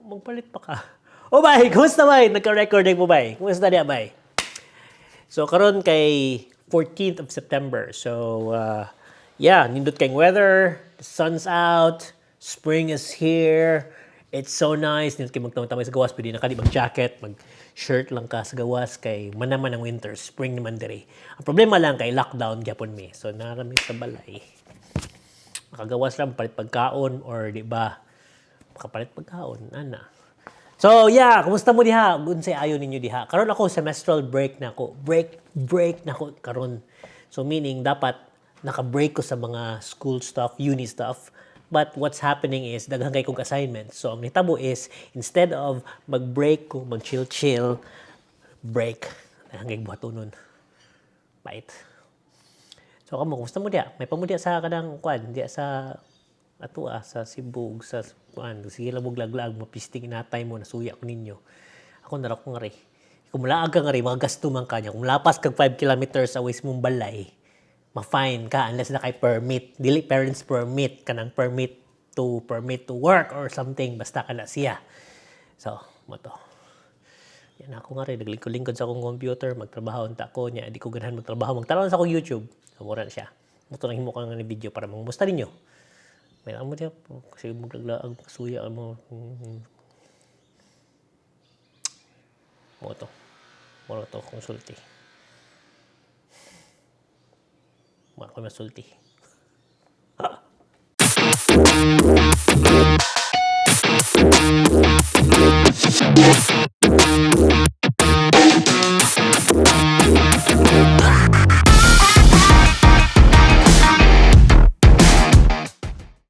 Magpalit pa ka. Oh, bay! Kumusta, bay? Nagka-recording mo, bay? Kumusta niya, bay? So, karon kay 14th of September. So, yeah, nindot kayong weather. The sun's out. Spring is here. It's so nice. Nindot kay magtamay-tamay sa gawas. Pwede na ka di mag-jacket, mag-shirt lang ka sa gawas kay manaman ang winter. Spring naman diri. Ang problema lang kay lockdown gyapon mi. So, narami sa balay. Makagawas lang, palit pagkaon or di ba, makapalit pagkaon, ana. So yeah, kumusta mo diha? Unsay ayo ninyo diha? Karon ako semestral break na ako. Break break na ako karon. So meaning dapat naka-break ko sa mga school stuff, uni stuff. But what's happening is daghan kay kog assignments. So ang nitabo is instead of mag-break ko, mag-chill-chill, break. Daghan kay buhatonon. Bait. So kamo, kumusta mo diha? May pamudiya sa kanang kwan, diya sa ato ah, sa Cebu, ug sa kuan, sige lang mo laglag, mapisting inatay mo, nasuya ko ninyo. Ako nara ko nga rin. Kung mulaag ka nga rin, magasto man ka niya. Kung lapas kag 5 kilometers away sa mong balay, ma-fine ka unless na kay permit. Dili parents permit, kanang permit to work or something, basta ka na siya. So, mo to. Yan ako nga rin, naglingkod-lingkod sa akong computer, magtrabaho unta ko niya, di ko ganahan magtrabaho, magtanaw sa akong YouTube. So, mura na siya. Mo to nang himo ko nga ni video para mangumusta ninyo. May mo diya, kasi maglaglaag, kasuya mo. Mo to. Mura to akong sulti. Mura ko masulti.